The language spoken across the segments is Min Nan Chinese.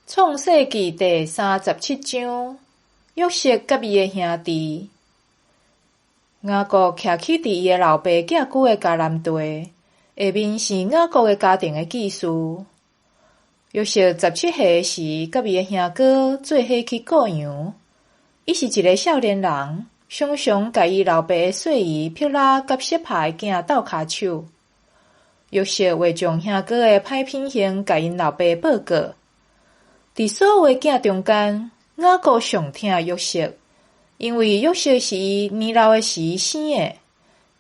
創世記第三十七章，約瑟佮伊的兄弟。雅各徛起佇伊的老爸寄居的迦南地，下面是雅各的家庭的記事。約瑟十七歲時，佮伊的兄哥做伙去顧羊。伊是一个少年人，常常共伊老爸的細姨辟拉佮悉帕的囝鬥跤手。約瑟會將兄哥的歹品行共𪜶老爸報告。佇所有的囝中間，雅各上疼約瑟，因為約瑟是伊年老的時生的。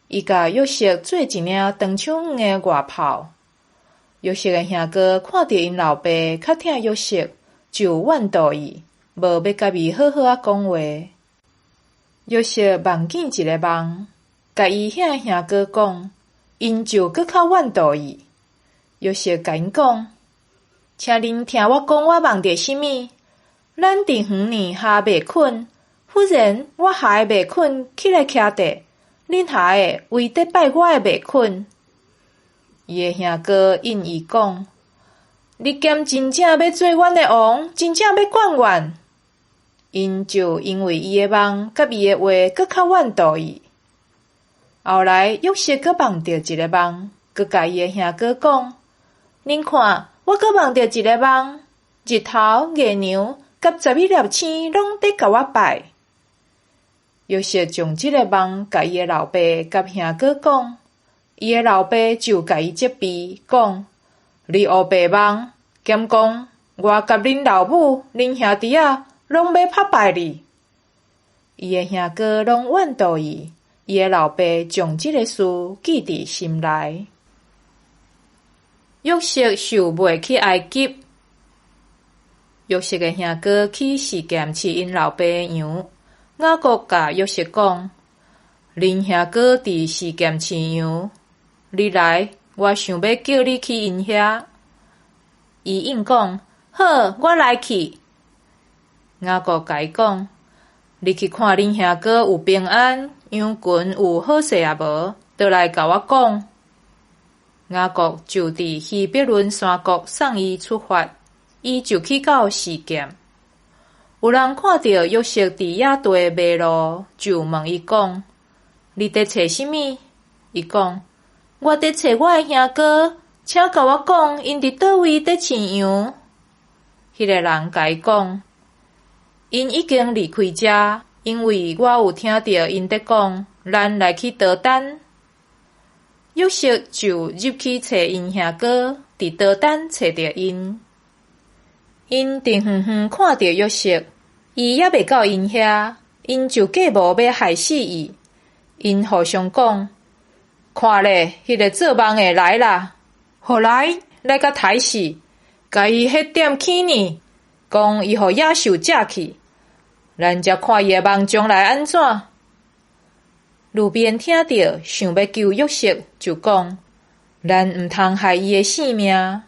伊共約瑟做一領長手黃的外袍。約瑟的兄哥看著𪜶老爸較疼約瑟，就怨妒伊，無欲佮伊好好仔講話。約瑟夢見一个夢，共伊遐个兄哥講，𪜶就閣較怨妒伊。約瑟共𪜶講：請恁聽我講，我夢著啥物？咱佇園裡縖麥捆，忽然我縖的麥捆起來徛著，恁縖的圍綴拜我的麥捆。伊的兄哥應伊講：你敢真正欲做阮的王？真正欲管阮？𪜶就因為伊的夢佮伊的話，閣較怨妒伊。後來約瑟閣夢著一个夢，閣共伊的兄哥講：恁看，我閣夢著一个夢，日頭、月娘佮十一粒星攏佇共我拜。約瑟將這个夢共伊的老爸佮兄哥講，伊的老爸就共伊責備，講：你烏白夢，敢講我佮恁老母、恁兄弟仔攏欲拍敗你。伊的兄哥攏怨妒伊，伊的老爸將這个事記佇心內。約瑟受賣去埃及。約瑟的兄哥去示劍飼𪜶老爸的羊。雅各共約瑟講：恁兄哥佇示劍飼羊，你來，我想欲叫你去𪜶遐。伊應講：好，我來去。雅各共伊講：你去看恁兄哥有平安，羊群有好勢抑無，倒來共我講。雅各就佇希伯崙山谷送伊出發，伊就去到示劍。有人看著約瑟佇野地迷路，就問伊講：你佇揣啥物？伊講：我佇揣我的兄哥，請共我講，𪜶佇佗位佇飼羊？彼个人共伊講：𪜶已經離開遮，因為我有聽著𪜶佇講，咱來去多丹。約瑟就入去揣𪜶兄哥，佇多丹揣著𪜶。𪜶佇遠遠看著約瑟，伊猶未到𪜶遐，𪜶就計謀欲害死伊。𪜶互相講：看咧，彼个做夢的來啦！予來，來共刣死，共伊彼點坑呢，講伊予野獸食去。咱才看伊的夢將來按怎。流便聽著，想欲救約瑟，就講：咱毋通害伊的性命。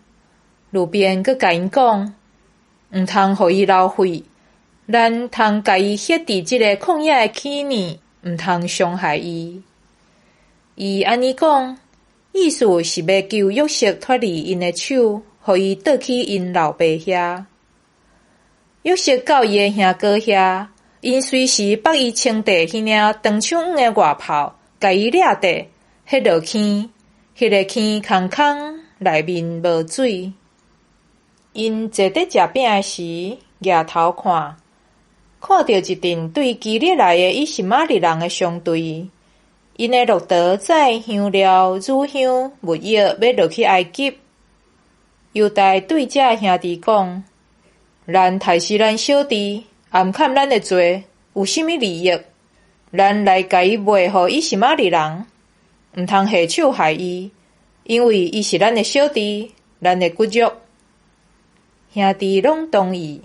流便閣共𪜶講：毋通予伊流血，咱通共伊歇佇這个曠野的坑呢，毋通傷害伊。伊按呢講，意思是欲救約瑟脫離𪜶的手，予伊倒去𪜶老爸遐。約瑟到伊的兄哥遐，𪜶隨時縛伊穿戴彼領長手黃的外袍，共伊掠著，彼落坑，彼个坑空空，內面無水。𪜶坐佇食餅的時，舉頭看，看著一陣對基列來的以實瑪利人的商隊，𪜶的駱駝載香料、乳香、蜜藥，欲落去埃及。猶大對這个兄弟講：咱刣死咱小弟，掩崁咱的罪，有啥物利益？咱來共伊賣予以實瑪利人，毋通下手害伊，因為伊是咱的小弟，咱的骨肉。兄弟攏同意。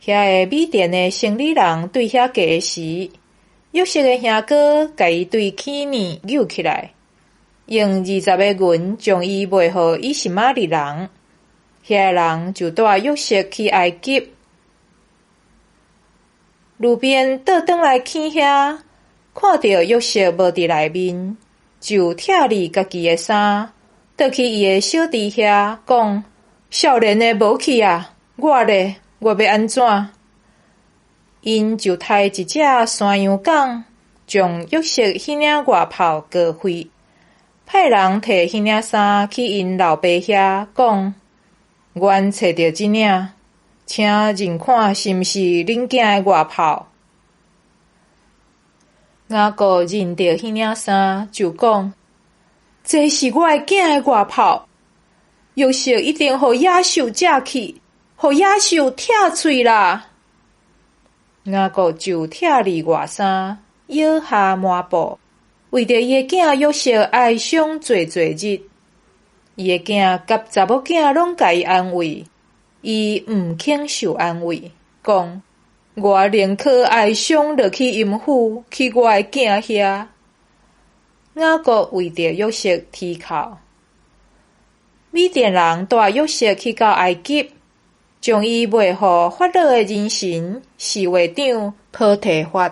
遐个米甸的生理人對遐過的時，約瑟的兄哥共伊對坑呢搝起來，用二十个銀將伊賣予以實瑪利人。遐個人就帶約瑟去埃及。流便倒轉來坑遐，看著約瑟無佇內面，就拆離家己的衫，倒去伊的小弟遐講：少年的無去啊！我咧，我欲按怎？𪜶就刣一隻山羊犅，將約瑟彼領外袍割開，派人提彼領衫去𪜶老爸遐，講：阮揣著這領，請認看是毋是恁囝的外袍。雅各認著彼領衫，就講：這是我的囝的外袍。約瑟一定予野獸食去，予野獸拆喙啦。雅各就拆離外衫，搖下麻布，為著伊的囝約瑟哀傷濟濟日。伊的囝佮查某囝攏共伊安慰，伊毋肯受安慰，講：我寧可哀傷落去陰府，去我的囝遐。雅各為著約瑟啼哭。米甸人帶約瑟去到埃及，將伊賣予法老的人臣侍衛長波提乏。